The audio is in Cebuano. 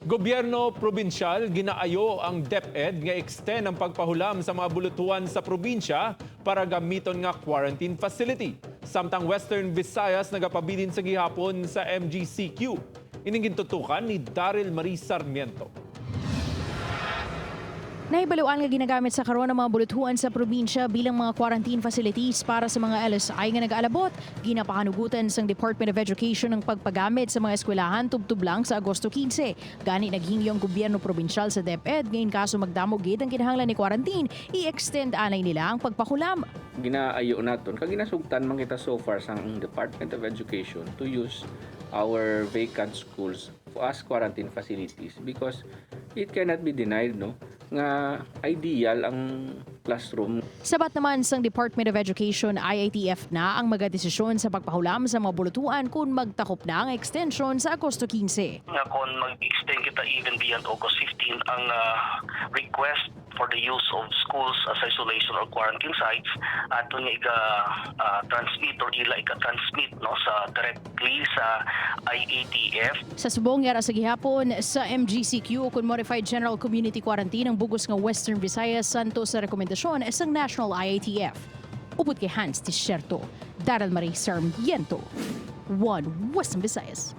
Gobyerno probinsyal ginaayo ang DepEd nga extend ang pagpahulam sa mga bulutuan sa probinsya para gamiton nga quarantine facility. Samtang Western Visayas nagapabilin sa gihapon sa MGCQ. Ining gintutukan ni Daryl Marie Sarmiento. Nahibaluan nga ginagamit sa karon ang mga bulutuan sa probinsya bilang mga quarantine facilities para sa mga LSI nga nag-aalabot. Ginapakanugutan sang Department of Education ang pagpagamit sa mga eskwelahan tubtub lang sa Agosto 15. Gani naghingyo ang gobyerno probinsyal sa DepEd nga in kaso magdamo gid ang kinahanglan ni quarantine, i-extend anay nila ang pagpahulam. Ginaayo naton kag ginasugtan man kita so far sang Department of Education to use our vacant schools as quarantine facilities because it cannot be denied, no, nga ideal ang classroom. Sabat naman sang Department of Education, IATF na ang magadesisyon sa pagpahulam sa mga bulutuan kung magtakop na ang extension sa Agosto 15. Nga kung mag-extend kita even beyond August 15 ang request for the use of schools as isolation or quarantine sites, ato nga iga transmit or ila iga-transmit, no, sa directly sa IATF. Sa subong, yara sa gihapon sa MGCQ kung Modified General Community Quarantine ang bugos nga Western Visayas santo sa rekomendasyon sang National IATF. Upod kay Hans Tisherto, Daryl Marie Sarmiento, One Western Visayas.